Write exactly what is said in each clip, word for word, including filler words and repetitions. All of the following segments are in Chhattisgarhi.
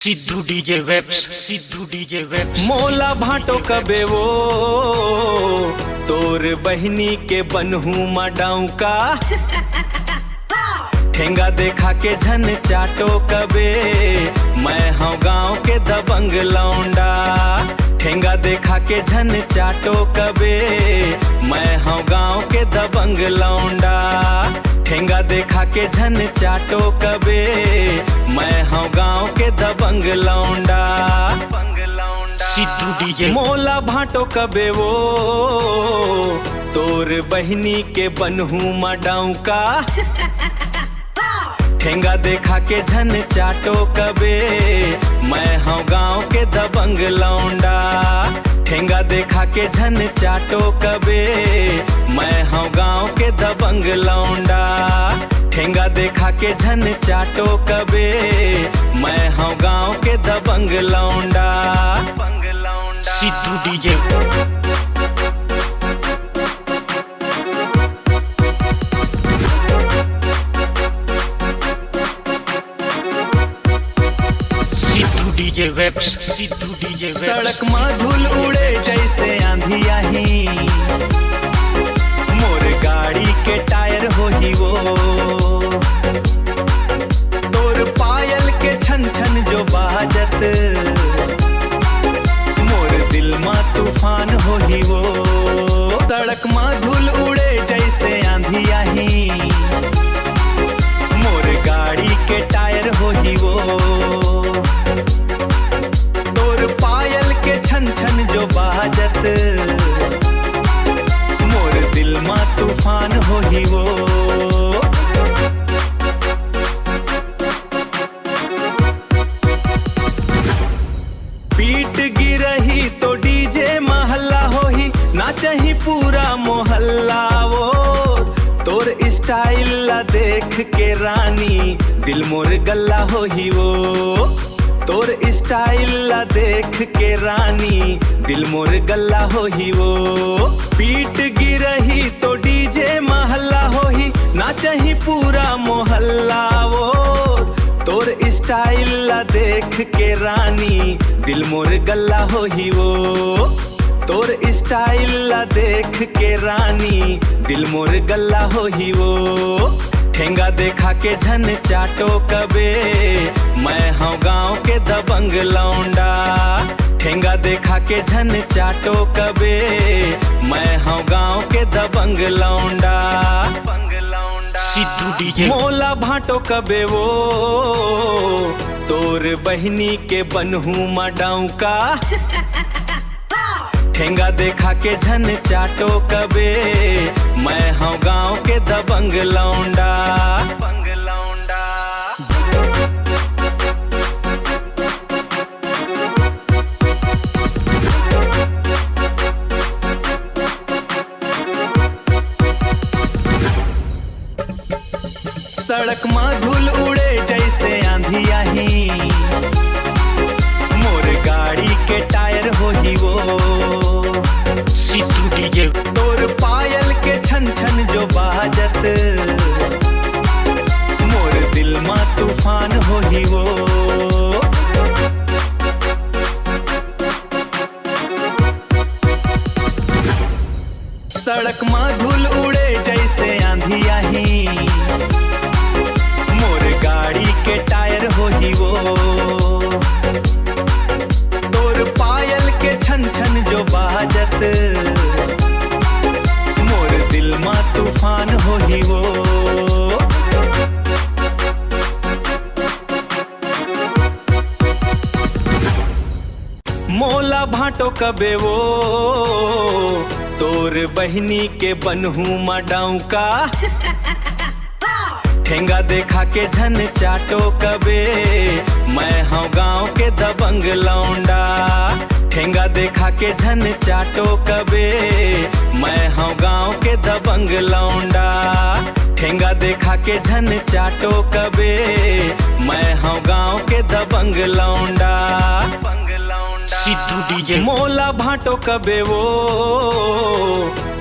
Sidhu DJ webs, Sidhu DJ webs. मोला भांटो कबे वो, तोर बहिनी के बनहू मा डांव का। ठेंगा देखा के झन चाटो कबे, मैं हंव गांव के दबंग लौंडा। ठेंगा देखा के झन चाटो कबे, मैं हंव गांव के दबंग लौंडा। ठेंगा देखा के झन चाटो कबे, मैं हंव गांव के दबंग लौंडा। सिद्धू डीजे। मोला भांटो कबे वो, तोर बहिनी के बनहू मा डांव का। ठेंगा देखा के झन चाटो कबे, मैं हंव गांव के दबंग लौंडा। ठेंगा देखा के झन चाटो कबे, मैं हंव गांव के दबंग लौंडा। ठेंगा देखा के झन चाटो कबे, मैं हंव गांव के दबंग लौंडा। Sidhu DJ. Sidhu DJ webs, Sidhu DJ webs. सड़क मा धूल उड़े जैसे आंधी आही, मोर गाड़ी के टायर होही वो। तोर पायल के छन छन जो बाजत, मोर दिल मा तूफान होही वो। सड़क मा धूल उड़े जैसे आंधी आही, मोर गाड़ी के टायर होही वो। तोर पायल के छन छन जो बाजत, मोर दिल मा तूफान होही वो। बीट गिरही तो डीजे मा हल्ला होही, नाचही पूरा मोहल्ला वो। तोर स्टाइल ला देख के रानी, दिल मोर गल्ला होही वो। तोर स्टाइल ला देख के रानी, दिल मोर गल्ला होही वो। बीट गिरही तो डीजे मा हल्ला होही, नाचही पूरा मोहल्ला वो। तोर स्टाइल ला देख के रानी, दिल मोर गल्ला होही वो। तोर स्टाइल ला देख के रानी, दिल मोर गल्ला होही वो। ठेंगा देखा के झन चाटो कबे, मैं हंव गांव के दबंग लौंडा। ठेंगा देखा के झन चाटो कबे, मैं हंव गांव के दबंग लौंडा। सिद्धू डीजे। मोला भांटो कबे वो, तोर बहिनी के बनहू मा डांव का। ठेंगा देखा के झन चाटो कबे, मैं हंव गांव के दबंग लौंडा। सड़क मा धूल उड़े जैसे आंधी आही, मोर गाड़ी के टायर होही वो। सिद्धू डीजे। तोर पायल के छन छन जो बाजत, मोर दिल मा तूफान होही वो। सड़क मा धूल उड़े जैसे आंधी आही, मोर गाड़ी के टायर होही वो। तोर पायल के छन छन जो बाजत, मोर दिल मा तूफान होही वो। मोला भांटो कबे वो, तोर बहिनी के बनहू मा डांव का। ठेंगा देखा के झन चाटो कबे, मैं हंव गांव के दबंग लौंडा। ठेंगा देखा के झन चाटो कबे, मैं हंव गांव के दबंग लौंडा। ठेंगा देखा के झन चाटो कबे, मैं हंव गांव के दबंग लौंडा। सिद्धू डीजे। मोला भांटो कबे वो,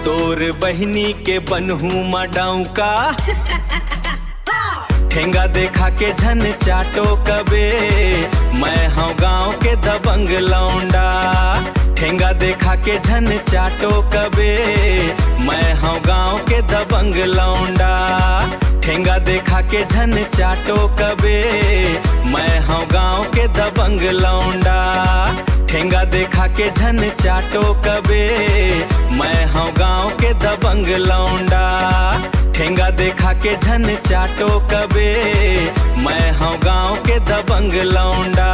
तोर बहिनी के बनहू मा डांव का। ठेंगा देखा के झन चाटो कबे, मैं हव गांव के दबंग लौंडा, ठेंगा देखा के झन चाटो कबे। मैं हव गांव के दबंग लौंडा, ठेंगा देखा के झन चाटो कबे। मैं हव गांव के दबंग लौंडा, ठेंगा देखा के झन चाटो कबे। मैं हव गांव के दबंग लौंडा, ठेंगा देखा के झन चाटो कबे। मैं हव गांव के दबंग लौंडा।